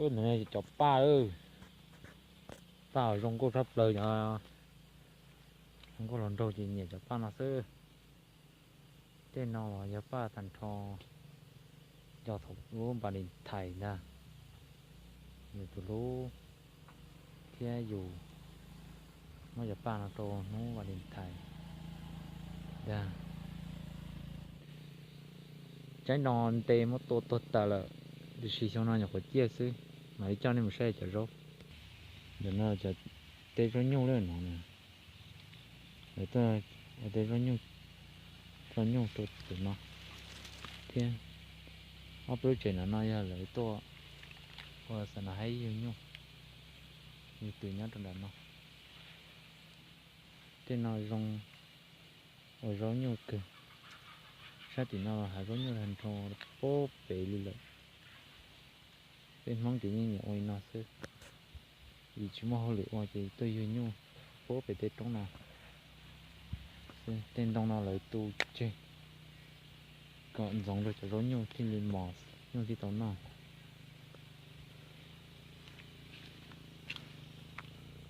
Cov paj, paj zoo nkauj tshaj plaws, cov zoo nkauj hluas nraug ces nyiam cov paj no xwb. Tej no los yog paj tag nrho, yog thaum lub Valentine ntag, yus tus hlub thiab yus muab cov paj no rau hnub Valentine ntag. Tsaib no nte muab tua tuag tas lawm, tiam sis xyoo no nyuam qhuav ciaj xwb. Mam li coj nej mus saib cov zaub. Ntawm no cov teb zaub nyuj lawm no, lawv tuaj ua teb zaub nyuj, tso nyuj rau tim no thiab. Ob peb lub tsev no no yog lawv tuaj ua xa nas haib yug nyuj, yug tw nyob rau nram no. Tej no zoo ua zaub nyuj kawg. Sab tim no hav zaub nyuj tag nrho puag pem li lawm. Peb Hmoob ces yeej nyiam ua li no xwb, vim tsis muaj hauj lwm ua ces tuaj yug nyuj puag pem tej roob no. Tej ntoo no lawv tu tseg kom ntxoov rau cov zaub nyuj thiaj li mos, nyuj thiaj tau noj.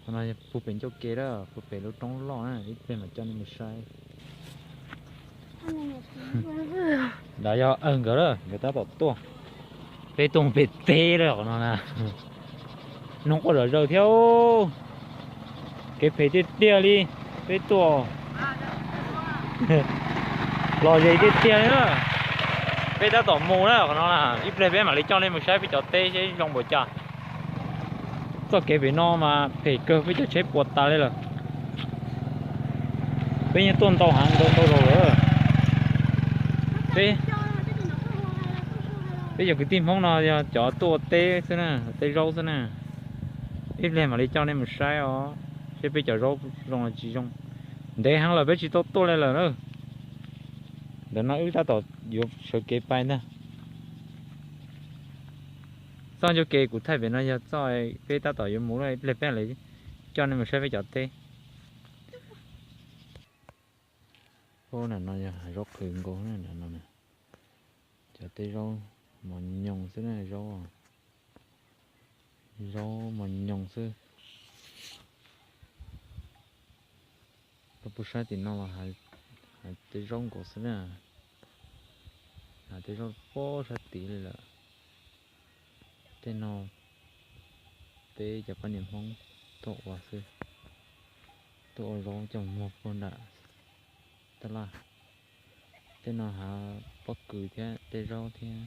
Qhov no puag pem ncauj kev lawm, puag pem lub roob loj na, ib pliag mam coj nej mus saib. Nrad yog awg nkawd lawm, nkawd tab tom tuaj. Peb tuaj mus pem teb lawm qhov no na. Noog quaj zom zaws thiab, kev phem tiag tiag li. Peb tuaj los ze tiag tiag li na. Peb tab tom mus na qhov no na, ib pliag peb mam li coj nej mus saib peb cov teb seb zoo npaum cas. Txoj kev pem no mas phem kawg, peb cov tsheb puas tas li lawm. Peb yeej tuaj ntau heev, ntau ntau zaus lawm. Peb, peb cov kwv tij Hmoob no yog cov tuaj ua teb xwb na, teb zaub xwb na. Ib pliag mam li coj nej mus saib os, seb peb cov zaub zoo los tsis zoo. Ntev heev lawm peb tsis tau tuaj li lawm na. Ntawm no wb tab tom yuav sawv kev pais ntag. Txoj ncauj ke kuv thaij pem no yog txoj peb tab tom yuav mus lawm, ib pliag peb mam li coj nej mus saib peb cov teb. Ub, nram no yog hav zaub qhwv nkaus na, nram no na. Cov teb zaub mos nyoos xwb na, zaub, zaub mos nyoos xwb. Koj pum sab tim no los hav teb zaub nkaus xwb na, hav teb zaub puag sab tid li lawm. Tej no peb cov poj niam Hmoob tuaj ua xwb, tuaj ua zaub coj mus muag puag nram tab laj. Tej no hav pob kws thiab tej zaub thiab,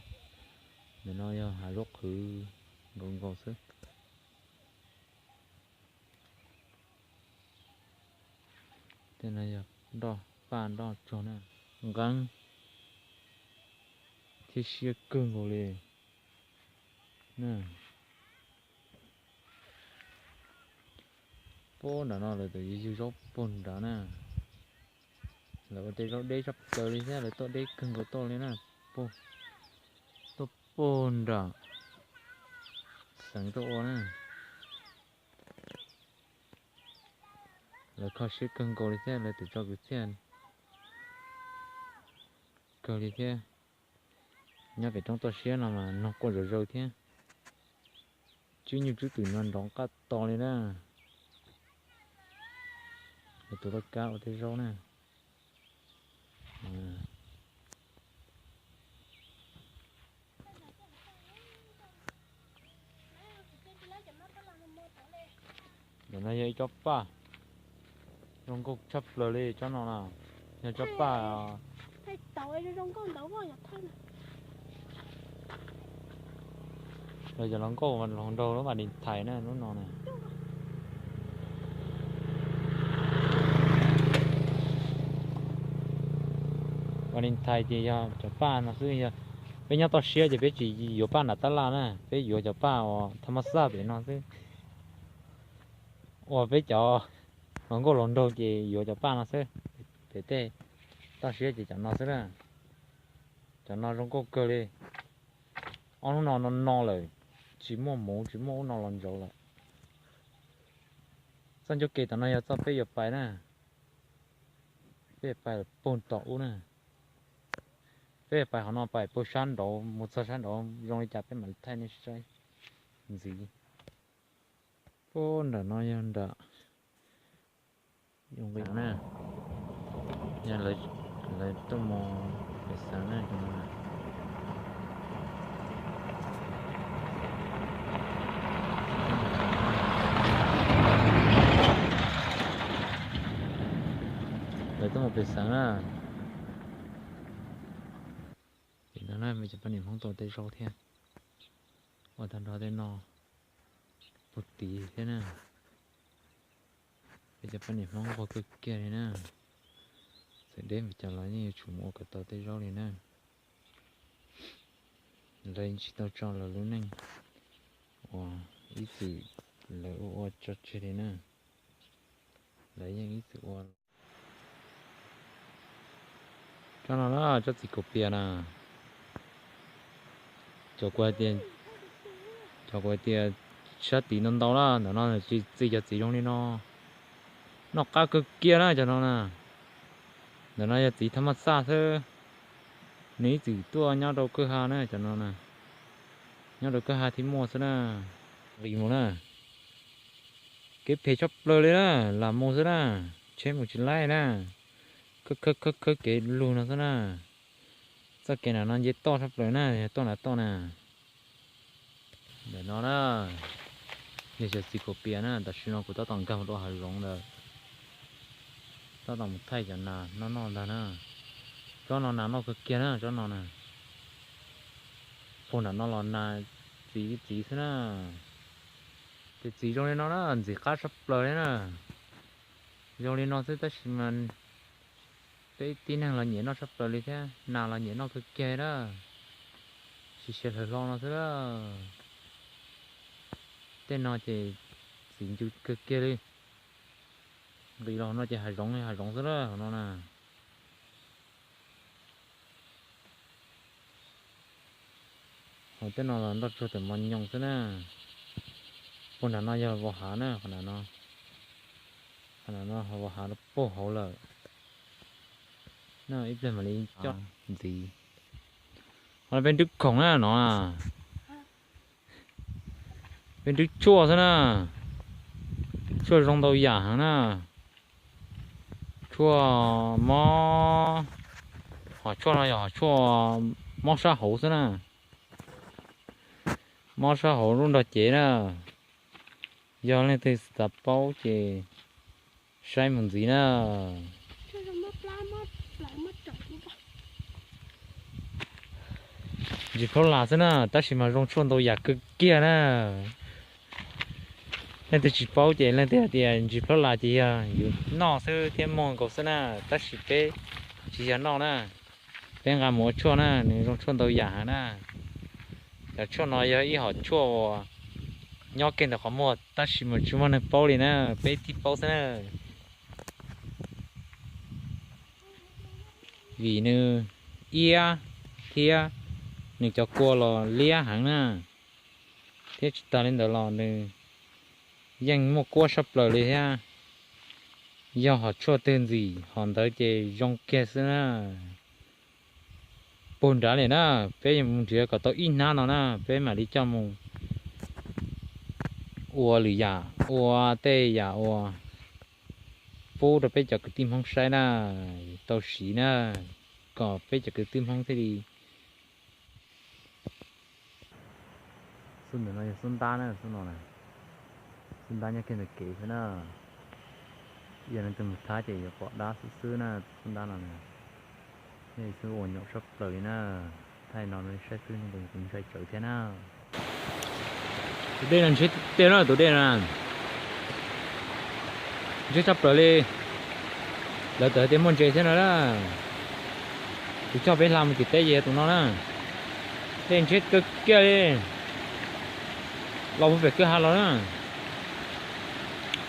ntawm no yog hav zaub qhwv nkaus nkaus xwb. Tej no yog nroj paj nroj tsuag na, nqeeb thiab siab kawg nkaus li. Puag nram no lawv twb yug zaub puag nrad na. Lawv ua tej zaub deb tshaj plaws li thiab, lawv tuaj deb kawg nkaus tuaj li na. Puag, tuaj puag nram xeev tuaj ua na. Lawv kho siab kawg nkaus li thiab, lawv twb tso kwv txhiaj kawg li thiab. Nyob pem roob toj siab no mas nog quaj zom zaws thiab. Tswb nyuj tswb twm no nrov qab to li na. Lawv tus laj kab ua tej zaub na. Ntawm no yog ib tsob paj zoo nkauj tshaj plaws li tsob no na. Yog tsob paj, los yog los nkauj los nraug lub Valentine na lub no na. Valentine ces yog cov paj no xwb, yog peb nyob toj siab ces peb tsis yuav paj nram tab laj na, peb yuav cov paj uas thaj mab xaj pem no xwb. Uas peb cov los nkauj los nraug ces yuav cov paj no xwb. Pem tej toj siab ces cov no xwb na. Cov no zoo nkauj kawg li. Ob hnub no no no lawm, tsis muaj muv tsis muaj ub no los ntsaum lawm. Txoj ncauj ke tom no yog txoj peb yuav pais na. Peb yuav pais puag tom ub na. Peb yuav pais qhov no pais puag sab nraud mus txog sab nraud zoo li cas peb mam li thaij nej saib. ntxiv. Puag nram no yog nram, yog lawv tuaj mus pem xeev na. Lawv tuaj mus pem xeev na. Tim no na, cov poj niam Hmoob tua tej zaub thiab, ua tag nrho tej no puag tid thiab na. Peb cov poj niam Hmoob nquag kawg kiag li na. Txawm deb npaum cas los yeej yuav tsum mus ua kom tau tej zaub li na. Lawv tsis tau tso lawv lub neej uas ib txwm lawv ua ua tso tseg li na. Lawv yeej ib txwm ua. Tsob no na, tsob txiv kaum pias na. Cov kuv hais tias, cov kuv hais tias sab tid ntau ntau na, ntawm no txiv cov txiv zoo li no, noj qab kawg kiag na cov no na. Ntawm no yog txiv thab maj xaj xwb, nws ib txwm tuaj nyob rau kwj ha na cov no na, nyob rau kwj ha thiab muaj xwb na. Nqis mus na, kev phem tshaj plaws li na, lam mus xwb na, tsheb mus tsis laib na, khawb khawb khawb khawb kev lug no xwb na. Txoj kev nram no nce toj tshaj plaws na, yog tuaj nram toj na. Ntawm no na, yog cov txiv kaum pias na, tam sim no kuv tab tom nkag mus rau hav zoov ntawd, tab tom mus thaij cov nas noj noj ntag na. Tsob no nas noj kawg kiag na, tsob no na. Puag nram no los nas txiv txiv xwb na. Ces txiv zoo li no na, ntxim qab tshaj plaws li na. Zoo li no xwb tab sis mas peb tib neeg los nyiam noj tshaj plaws li thiab, nas los nyiam noj kawg kiag na. Sis siav hlawv hlo no xwb na. Tej no ces txiv ncw kawg kiag li. Nqis los no ces hav zoov hav zoov xwb na, hauv no na. Hauv tej no los nroj tsuag tam mos nyoos xwb na. Puag nram no yog vos hav na, qhov nram no, qhov nram no vos hav puag hauv lawm. Ib pliag mam li coj ntxiv. Qhov no peb nrub khoom na no. Peb nrub tshuaj xwb na. Tshuaj zoo ntau yam heev na. Tshuaj mob, hom tshuaj no yog hom tshuaj mob sab hauv xwb na. Mob sab hauv lub nrog cev na. Yog leej twg xav paub ces saib mus ntxiv na. Ntsis plaub las xwb na, tab sis mas zoo tshuaj ntau yam kawg kiag na. Leej twg tsis paub ces leej twg hais tias ntsis plaub las ces yog yus noj xwb thiab muag nkaus xwb na, tab sis peb tsis yog noj na, peb nqa mus ua tshuaj na, nws zoo tshuaj ntau yam heev na. Cov tshuaj no yog ib hom tshuaj uas nyob kiag ntawm qhov muag tab sis mas tsis muaj neeg paub li na, peb thiaj paub xwb na. Vim nws iab thiab nws cov kua los liab heev na, thiab tsis tas li ntawd los nws yeej muaj kuab sab plaws li thiab. Yog hom tshuaj twg ntxim hom ntawd ces zoo kiag xwb na. Puag nrad li na, peb yuav mus nrhiav kom tau ib hnab no na, peb mam li coj mus ua lwm yam, ua tej yam uas pub rau peb cov kwv tij Hmoob saib na, tau siv na, kom peb cov kwv tij Hmoob thiaj li. Xub ntawm no yog xub ntab na, xub no na, xub ntab nyob kiag ntawm kev xwb na. Yog leej twg mus thab ces yuav pom dab xwb xwb na, xub ntab no na. Xub ua nyaum sab plaws li na. Thaij no saib xwb kuv ntshai tsawv thiab na. Tus dej no ntshiab tiag na, tus dej no ntshiab tshaj plaws li. Lawv txawm hais tias muaj ntses thiab no na. Kuv coj peb hla mus tim teb ces yog tus no na. Dej ntshiab kawg kiag li. Los puag pem kwj ha los na.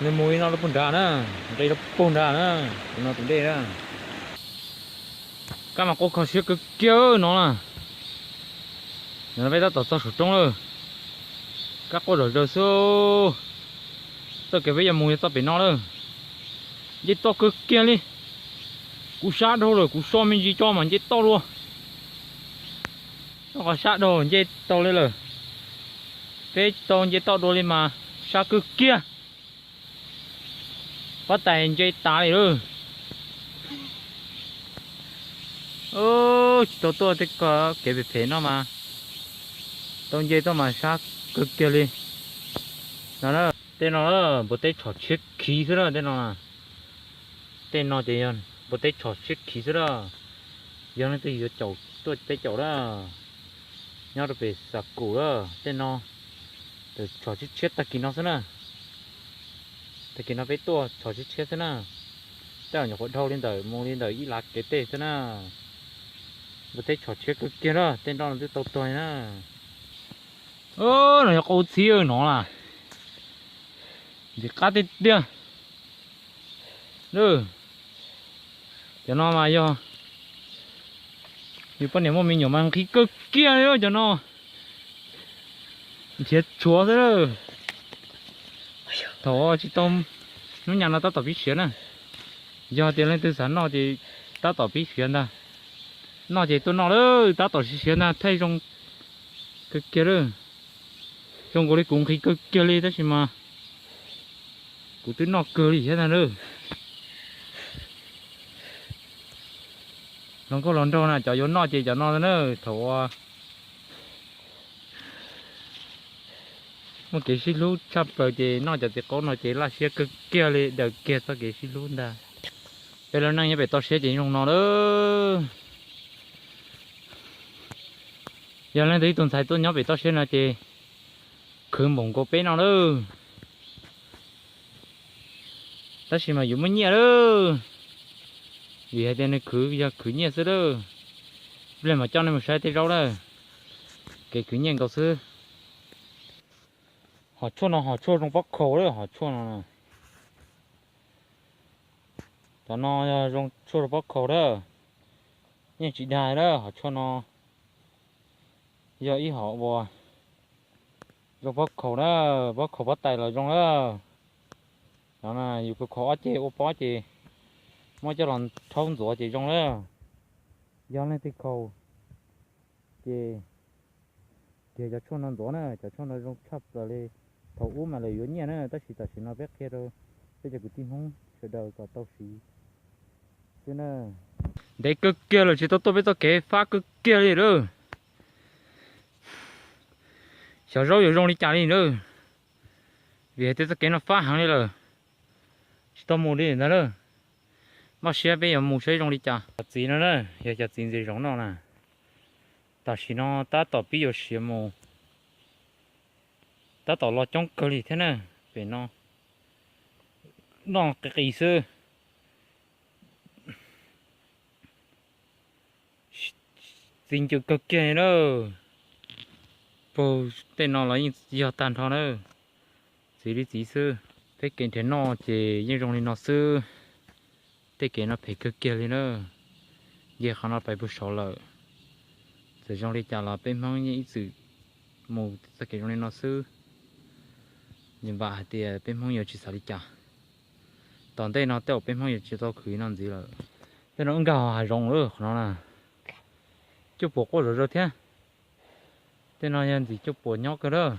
Nws mus li no rau puag nrad na, nqis rau puag nrad na, tus no tus dej na. Kab mas quaj kho siab kawg kiag no na. Nim no peb tab tom txog saum roob lawm. Kab quaj zom zaws xwb. Txoj kev peb yuav mus yog txoj pem no lawm. Nce toj kawg kiag li. Kuv sab dhau lawm, kuv so me ntsis tso mas nce toj dua. Nyob qhov sab dhau nce tau li lawm. Peb tau nce toj dua li mas sab kawg kiag. Pob tais ntse tas li lawm. Tsis tau tuaj tej kev phem phem no mas tau nce tuaj mas sab kawg kiag li. No, tej no npua teb tshom tshiab khiv xwb na, tej no. Tej no ces yog npua teb tshom tshiab khiv xwb na. Yog leej twg yuav caum tuaj peb caum na. Nyob rau pem Xa Kum na, tej no tshom tshiab tshiab tag kis no xwb na. Tag kis no peb tuaj tshom tshiab tshiab xwb na. Tej nyuam qhuav dhau li ntawm mus li ntawm ib lav kev tej xwb na. Npua teb tshom tshiab kawg kiag na, tej nroj no twb tau tuag na. No yog qau txhiv no na. Ntxim qab tiag tiag. Cov no mas yog yus poj niam muaj me nyuam mas nqhis kawg kiag li cov no. Nrhiav tshuav xwb lawm. Thaum tsis tau hnub nyoog no tab tom pib siav na. Yog tias leej twg xav noj ces tab tom pib siav ntag. Noj ces tuaj noj lawm, tab tom siav siav ntag, thaij zoo kawg kiag lawm. Zoo nkaus li kuv nqhis kawg kiag li tab sis mas kuv twb noj kawg li thiab ntag na. Hluas nkauj hluas nraug na, cov yuav noj ces cov no na, thaum uas muaj kev sib hlub tshaj plaws ces noj cov txiv qaub no ces laj siab kawg kiag li, daws kiag txoj kev sib hlub ntag. Peb lub neej nyob pem toj siab ces zoo no lawm. Yog leej twg ib tug ntxhais tuaj nyob pem toj siab no ces khwv npaum nkaus peb no lawm. Tab sis mas yuav muaj nyiaj lawm, vim hais tias nws khwv yog khwv nyiaj xwb lawm. Ib pliag mam coj nej mus saib tej zaub lawm, kev khwv nyiaj nkaus xwb. Hom tshuaj no hom tshuaj zoo pob khaus lawm, hom tshuaj no. Cov no yog zoo tshuaj zoo pob khaus lawm, yeej tsis dag lawm, hom tshuaj no yog ib hom uas zoo pob khaus na, pob khaus pob tais los zoo lawm. No yus khaus khaus ob ceg ua pob ces muab coj los rhaub ntxuav ces zoo lawm. Yog leej twg khaus ces kiag cov tshuaj no ntxuav na, cov tshuaj no zoo tshaj plaws li. Thaum ub mas lawv yuav nyiaj na, tab sis tam sim no peb qhia rau peb cov kwv tij Hmoob sawv daws kom tau siv xwb na. Ntev kawg kiag lawm tsis tau tuaj peb txoj kev fab kawg kiag li lawm. Xyov zaub yuav zoo li cas li lawm, vim hais tias txoj kev no fab heev li lawm, tsis tau mus li ntag lawm. Npaj siab peb yuav mus saib zoo li cas. Cov txiv no na, yog cov txiv ntxiv zoov no na, tam sim no tab tom pib yuav siav mus, tab tom los coob kawg li thiab na. Pem no noj qis qis xwb. Txiv ncw kawg kiag li na. Puag tej no los yeej yog tag nrho na, txiv li txiv xwb. Peb kev nrhiav noj ces yeej zoo li no xwb. Tej kev no phem kawg kiag li na, nce qhov no pais puag saud lawm. Txawm zoo li cas los peb Hmoob yeej ib txwm mus txoj kev zoo li no xwb. Nws vam hais tias peb Hmoob yuav tsis xav li cas. Tom ntej no tej zaum peb Hmoob yuav tsis tau khwv no ntxiv lawm. Tej no wb nkag hav zoov lawm qhov no na, cuaj puas quaj zom zaws thiab. Tej no yog ntxim cuaj puas nyob kawg lawm.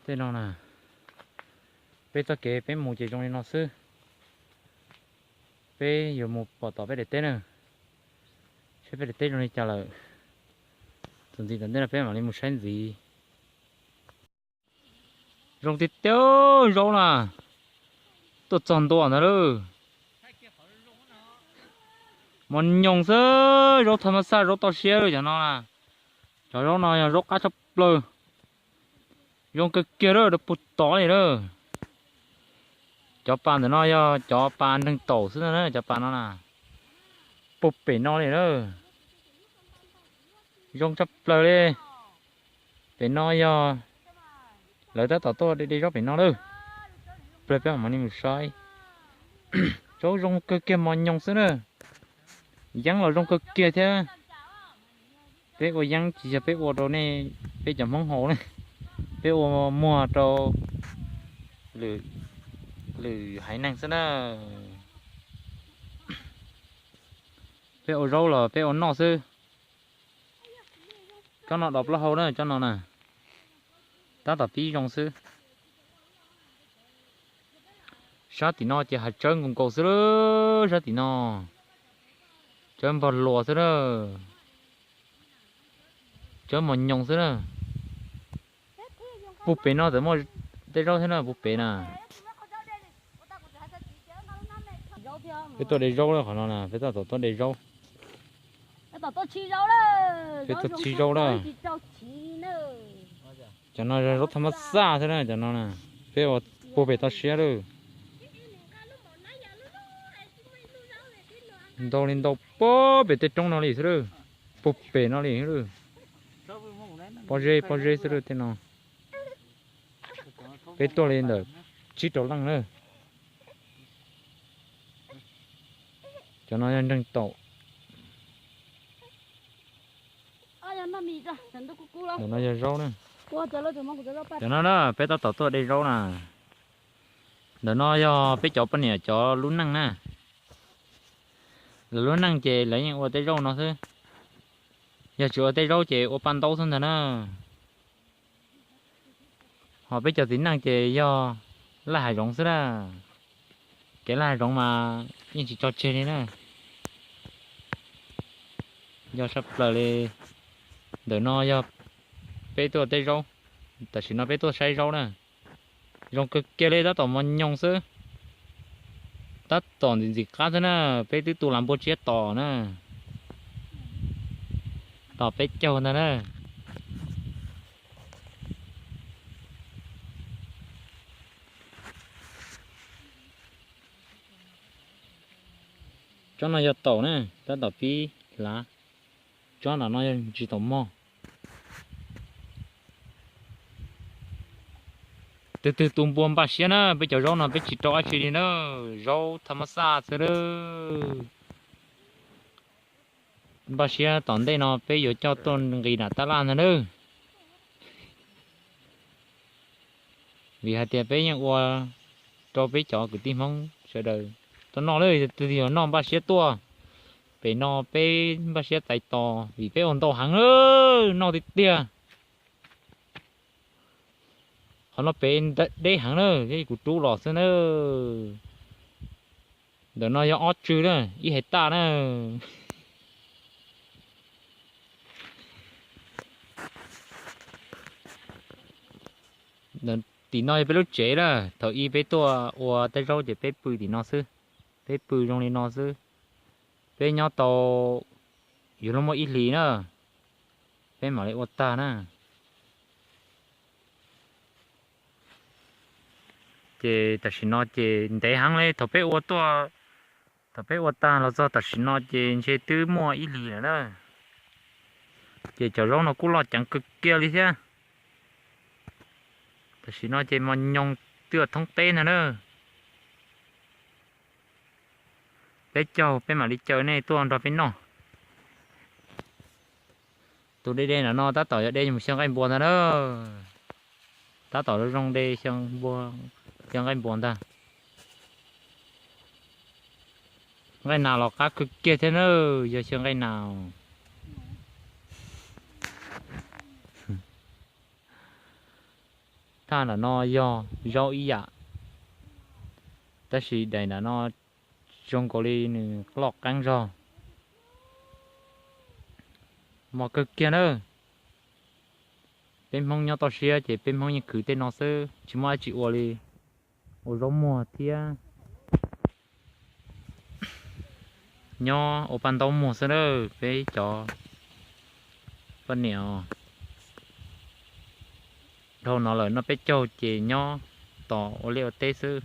Tej no na, peb txoj kev peb mus ces zoo li no xwb. Peb yuav mus pom tom peb daim teb na, saib peb daim teb zoo li cas lawm. Txuas ntxiv tom ntej no peb mam li mus saib ntxiv. Zoo tiag tiag zaub na, tuaj txog ntua ntag lauj. Mos nyoos xwb, zaub thas mas xaj zaub toj siab lawm cov no na. Cov zaub no yog zaub qab tshaj plaws, zoo kawg kiag lawm rau puag tod li lawm. Cov pas ntawm no yog cov pas neeg taum xwb na, cov pas no na, puag pem no li lawm. Zoo tshaj plaws li. Pem no yog lawv tab tom tuaj de de zaub pem no lawm. Pliag peb mam li mus saib. Zaub zoo kawg kiag, mos nyoos xwb na. Yeeb los zoo kawg kiag thiab. Peb ua yeeb tsis yog peb ua rau nej, peb cov Hmoob haus na, peb ua muag rau lwm haiv neeg xwb na. Peb ua zaub los peb ua noj xwb. Tsob no dos plaub hau na, tsob no na. Tab tom pib zoo xwb. Sab tim no ces hav tsawb nkaus nkaus xwb lawm, sab tim no tsawb npog luas xwb na, tsawb mos nyoos xwb na. Puag pem no txawm muaj tej zaub thiab na, puag pem na. Peb tuaj de zaub lawm qhov no na, peb tab tom tuaj de zaub. Peb tuaj txhij zaub lawm. Cov no yog zaub thaj mab xaj xwb na, cov no na. Peb ua puag pem toj siab lawm. Ntau li ntau puag pem tej roob no li xwb lawm. Puag pem no li lawm. Pob zeb pob zeb xwb lawm tej no. Peb tuaj li ntawm tsib rau leej na. Cov no yog nreeg taum. Ntawm no yog zaub na. Cov no na peb tab tom tuaj de zaub na. Ntawm no yog peb cov poj niam cov lub neej na. Lawv lub neej ces lawv yeej ua tej zaub no xwb. Yog tsis ua tej zaub ces ua paj ntaub xwb ntag na. Ho peb cov txiv neej ces yog laj hav zoov xwb na. Kev laj hav zoov mas yeej tsis tso tseg li na. Yog saj plaws li. Ntawm no yog peb tuaj tej zaub. Tam sim no peb tuaj saib zaub na. Zoo kawg kiag li, tab tom mos nyoos xwb. Tab tom ntxim ntxim qab xwb na. Peb twb tu las npua tsiab tom na. Tom peb caug ntag na. Tsob no yog taum na, tab tom pib hlav. Tsob nram no yog ntsis taum mog. Twg twg tu npua npaj siab na, peb cov zaub no peb tsis rau dab tsi li na, zaub thaj mab xaj xwb lawm. Npaj siab tom ntej no peb yuav coj tuaj nqis nram tab laj ntag nawb. Vim hais tias peb yeej ua rau peb cov kwv tij Hmoob sawv daws tuaj noj lawm, twg yog noj npaj siab tuaj. Pem no peb npaj siab txais tos vim peb ua ntau heev lawm, noj tiag tiag. Qhov no pem deb heev na, kuv rub los xwb na. Ntawm no yog ob tswv na, ib hais taj na. Tim no yog peb lub tsev na, thaum ub peb tuaj ua tej zaub ces peb pw tim no xwb, peb pw zoo li no xwb. Peb nyob tau yuav luag muaj ib hlis na, peb mam li ua tag na. Ces tam sim no ces ntev heev li, thaum peb ua tuaj, thaum peb ua tag los txog tam sim no ces ntshe twb muaj ib hlis lawm na. Ces cov zaub no kuj loj ceev kawg kiag li thiab. Tam sim no ces mos nyoos twb thoob teb ntag na. Peb caug peb mam li caw nej tuaj nrog peb noj. Tus de de nram no tab tom yog de mus xyaw nqaij npua ntag na. Tab tom zoo de xyaw nqaij npua ntag. Nqaij nas los qab kawg kiag thiab na, yog xyaw nqaij nas. Thaj nram no yog zaub ib yam, tab sis daim nram no zoo nkaus li nws loj qeeb zog. Mos kawg kiag na. Peb Hmoob nyob toj siab ces peb Hmoob yeej khwv tej no xwb, tsis muaj dab tsi ua li. Ua zaub muag thiab nyob ua paj ntaub muag xwb na, peb cov poj niam. Dhau no lawm noj peb caug ces nyob tos ua liaj ua teb xwb.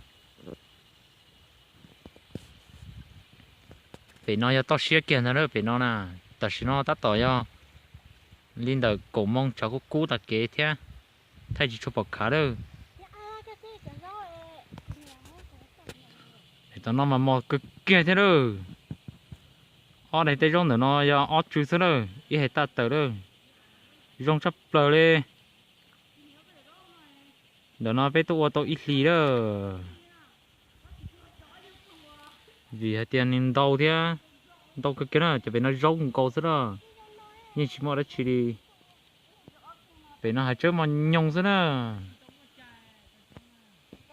Pem no yog toj siab kiag ntag na, pem no na, tam sim no tab tom yog li ntawm kaum moo tshav kub kub tas kev thiab, thaij tsis tshua pom khav lawm. Tam no mas mos kawg kiag thiab lawm. Ob daim tej zaub ntawm no yog ob tswv xwb lawm, ib hais taj tawm lawm. Zoo tshaj plaws li. Ntawm no peb tuaj ua tau ib hlis lawm. Vim hais tias nws ntau thiab, ntau kawg kiag na, cov pem no zaub nkaus xwb na, yeej tsis muaj dab tsi li. Pem no hav tsawb mos nyoos xwb na.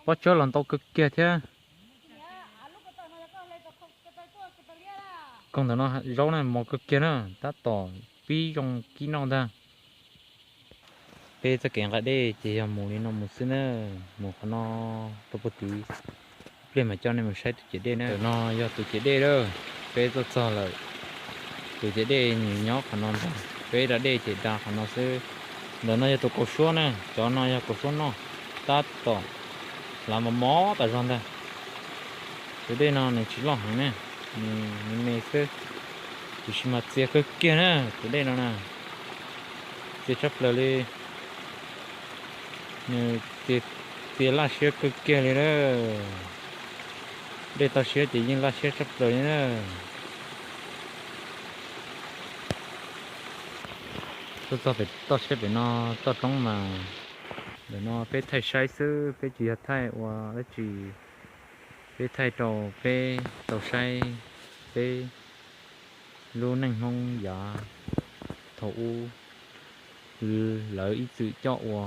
Pob tsawb los ntau kawg kiag thiab. Koog ntawm no zaub na mos kawg kiag na, tab tom pib zoo kib noj ntag. Peb txoj kev nqa dej ces yog mus li no mus xwb na, mus qhov no rau puag tid. Pliag mam coj nej mus saib tus ciav dej na. Ntawm no yog tus ciav dej lawm, peb tuaj txog lawm. Tus ciav dej nws nyob qhov no ntag, peb da dej ces da qhov no xwb. Ntawm no yog tus kaus suab na, cov no yog kaus suab noj, tab tom hlav mos mos tas zog ntag. Tus dej no nws tsis loj heev na, nws me me xwb, tiam sis mas txias kawg kiag na tus dej no na, txias tshaj plaws li. Nws txias laj siab kawg kiag li lawm. Dej toj siab ces yeej laj siab tshaj plaws li na. Tuaj txog pem toj siab pem no toj roob mas, ntawm no peb thaij saib xwb, peb tsis yog thaij ua dab tsi, peb thaij rau peb tau saib peb lub neej Hmoob yav thaum ub lawv ib txwm coj ua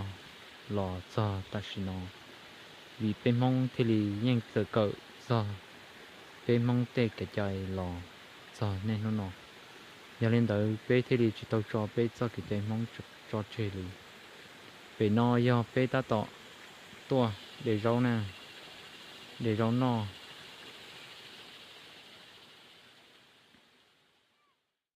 los txog tam sim no, vim peb Hmoob thiaj li yeej txawm kawm txog peb Hmoob tej kev cai los txog niaj hnub no. Yog li ntawd peb thiaj li tsis tau tso peb txoj kev cai Hmoob tso tseg li. Pem no yog peb tab tom tuaj de zaub na, de zaub noj,